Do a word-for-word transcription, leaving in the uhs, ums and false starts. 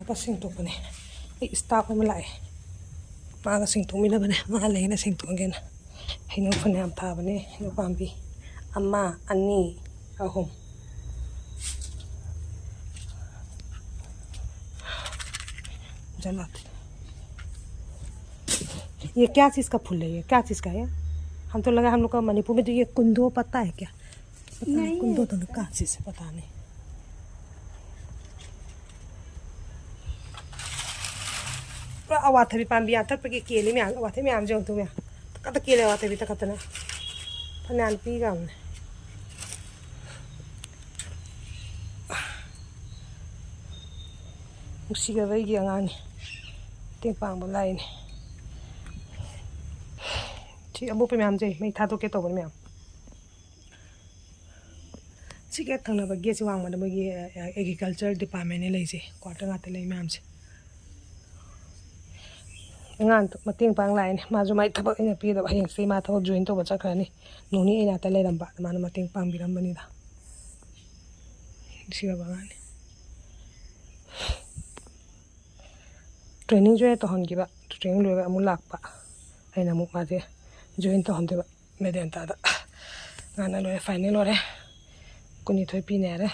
ꯄꯣꯠ ꯁꯦꯡꯗꯣꯛꯄꯅꯦ꯫ ꯑꯩ staff ꯑꯃ ꯂꯥꯛꯑꯦ, ꯃꯥꯒ ꯁꯦꯡꯗꯣꯛꯃꯤꯟꯅꯕꯅꯦ꯫ ꯃꯥ ꯂꯩꯅ ꯁꯦꯡꯗꯣꯛꯑꯒꯦꯅ꯫ ꯍꯩꯅꯧ ꯐꯅꯌꯥꯝ ꯊꯥꯕꯅꯦ, ꯍꯩꯅꯧ ꯄꯥꯝꯕꯤ ꯑꯃ, ꯑꯅꯤ, ꯑꯍꯨꯝ꯫ जलाते। ये क्या चीज़ का फूल है? ये क्या चीज़ का है? हम तो लगा, हम लोग का मणिपुर में तो ये कुंदो पता है क्या? पता नहीं, नहीं, कुंदो तो इसका। कहाँ से, पता नहीं। ꯄꯨꯔꯥ ꯑꯋꯥꯊꯕꯤ ꯄꯥꯝꯕꯤ ꯌꯥꯟꯊꯠꯄꯒꯤ ꯀꯦꯜꯂꯤ ꯃꯌꯥꯝ, ꯑꯋꯥꯊꯕꯤ ꯃꯌꯥꯝꯁꯦ ꯌꯦꯡꯉꯨ ꯇꯨ ꯃꯌꯥꯝ꯫ ꯇꯀꯠꯇ ꯀꯦꯜꯂꯦ ꯑꯋꯥꯊꯕꯤ ꯇꯀꯠꯇꯅ꯫ ꯐꯅꯌꯥꯝ ꯄꯤꯈ꯭ꯔꯕꯅꯦ꯫ ꯅꯨꯡꯁꯤꯈ꯭ꯔꯕ ꯑꯩꯒꯤ ꯑꯉꯥꯡꯅꯤ꯫ ꯃꯇꯦꯡ ꯄꯥꯡꯕ ꯂꯥꯛꯏꯅꯦ꯫ ꯁꯤ ꯑꯃꯣꯠꯄ ꯃꯌꯥꯝꯁꯦ ꯃꯩ ꯊꯥꯗꯣꯛꯀꯦ ꯇꯧꯕꯅꯦ ꯃꯌꯥꯝ꯫ ꯁꯤꯒꯤ ꯍꯦꯛ ꯊꯪꯅꯕ gateꯁꯦ ꯋꯥꯡꯃꯗ ꯃꯣꯏꯒꯤ, ꯑ, agriculture departmentꯅꯦ ꯂꯩꯁꯦ꯫ Quarter ꯉꯥꯛꯇ ꯂꯩ ꯃꯌꯥꯝꯁꯦ꯫ ꯑꯉꯥꯡꯗꯣ ꯃꯇꯦꯡ ꯄꯥꯡ ꯂꯥꯛꯏꯅꯦ꯫ ꯃꯥꯁꯨ ꯃꯥꯏ ꯊꯕꯛ ꯑꯩꯅ ꯄꯤꯗꯕ꯫ ꯍꯌꯦꯡꯁꯦ ꯃꯥ ꯊꯕꯛ join ꯇꯧꯕ ꯆꯠꯈ꯭ꯔꯅꯤ꯫ ꯅꯣꯡꯅꯤ ꯑꯩ ꯅꯥꯛꯇ ꯂꯩꯔꯝꯕ꯫ ꯃꯥꯅ ꯃꯇꯦꯡ ꯄꯥꯡꯕꯤꯔꯝꯕꯅꯤꯗ꯫ ꯅꯨꯡꯁꯤꯔꯕ ꯑꯉꯥꯡꯅꯤ꯫ Training join ꯇꯧꯍꯟꯈꯤꯕ꯫ Training ꯂꯣꯏꯔꯒ ꯑꯃꯨꯛ ꯂꯥꯛꯄ꯫ ꯑꯩꯅ ꯑꯃꯨꯛ ꯃꯥꯁꯦ join ꯇꯧꯍꯟꯗꯣꯏꯕ꯫ ꯃꯦꯗꯦꯟꯇꯥꯗ꯫ ꯉꯥꯅ ꯂꯣꯏꯔꯦ, final ꯂꯣꯏꯔꯦ꯫ ꯀꯨꯟꯅꯤꯊꯣꯏ ꯄꯤꯅꯦ ꯍꯥꯏꯔꯦ꯫